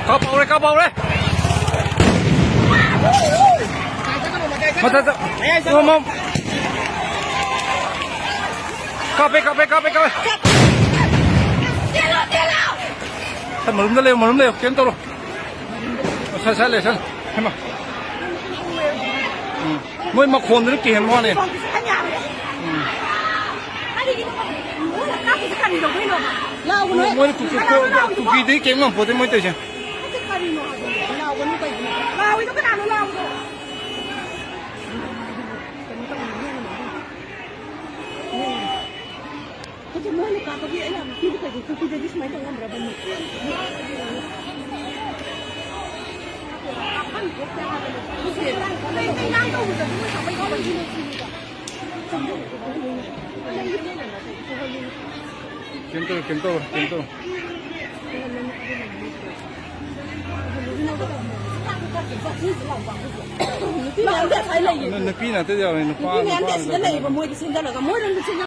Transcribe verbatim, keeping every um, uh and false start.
ꯀꯥꯞꯄ ꯍꯧꯔꯦ, ꯀꯥꯞꯄ ꯍꯧꯔꯦ꯫ ꯃꯊꯛꯇ꯫ ꯑꯣ, ꯃꯝ-꯫ ꯀꯥꯞꯄꯦ, ꯀꯥꯞꯄꯦ, ꯀꯥꯞꯄꯦ, ꯀꯥꯞꯄꯦ꯫ ꯁꯠ ꯃꯔꯨꯝꯗ ꯂꯩꯌꯨ, ꯃꯔꯨꯝ ꯂꯩꯌꯨ, ꯀꯩꯝ ꯇꯧꯔꯣ꯫ ꯁꯠ, ꯁꯠ ꯂꯩ, ꯁꯠ꯫ ꯍꯩꯃꯥ꯫ ꯎꯝ꯫ ꯃꯣꯏ ꯃꯈꯣꯟꯗꯨꯅ ꯀꯤꯍꯟꯕ ꯋꯥꯅꯤ꯫ ꯎꯝ꯫ ꯃꯣꯏ, ꯃꯣꯏꯅ ꯀꯨꯀꯤ-, ꯀꯨꯀꯤꯗꯒꯤ ꯀꯩꯝ ꯉꯝꯄꯣꯠꯇꯦ ꯃꯣꯏ ꯇꯧꯔꯤꯁꯦ꯫ ꯀꯔꯤꯅꯣ ꯍꯥꯏꯕꯅꯤꯗ? ꯂꯥꯎꯒꯅꯨ ꯀꯩꯒꯤꯅꯣ? ꯂꯥꯎꯔꯤꯗꯣ ꯀꯅꯥꯅꯣ ꯂꯥꯎꯔꯤꯗꯣ? ꯍꯧꯖꯤꯛ ꯃꯣꯏꯅ ꯀꯥꯞꯄꯒꯤ ꯑꯩꯅ ꯅꯨꯄꯤꯗꯨ ꯀꯩꯒꯤ ꯅꯨꯄꯤꯗꯗꯤ ꯁꯨꯃꯥꯏꯅ ꯇꯧ ꯉꯝꯗ꯭ꯔꯕꯅꯤ? ꯀꯩ ꯀꯩꯅꯣ ꯇꯧꯕꯗ ꯃꯣꯏ ꯀꯥꯞꯄꯩ ꯀꯥꯞꯄꯩ ꯁꯤꯅꯤꯗ꯫ ꯀꯩꯝ ꯇꯧꯔꯣꯏ, ꯀꯩꯝ ꯇꯧꯔꯣꯏ, ꯀꯩꯝ ꯇꯧꯔꯣꯏ꯫ ꯅꯨꯄꯤ ꯃꯌꯥꯝꯁꯦ ꯑꯁꯥꯏ ꯂꯩꯌꯦ꯫ ꯅꯨꯄꯤ ꯉꯥꯛꯇ ꯌꯥꯎꯔꯦ, ꯅꯨꯄꯥ, ꯅꯨꯄꯤ ꯃꯌꯥꯝꯁꯦ ꯅꯨꯄꯥ ꯑꯁꯤꯗ ꯉꯥꯛꯇ ꯂꯩꯌꯦꯕ, ꯃꯣꯏꯗꯤ ꯁꯦꯝꯖꯜꯂꯒ ꯃꯣꯏꯔꯣꯝꯗ ꯁꯦꯝꯖꯜꯂꯒ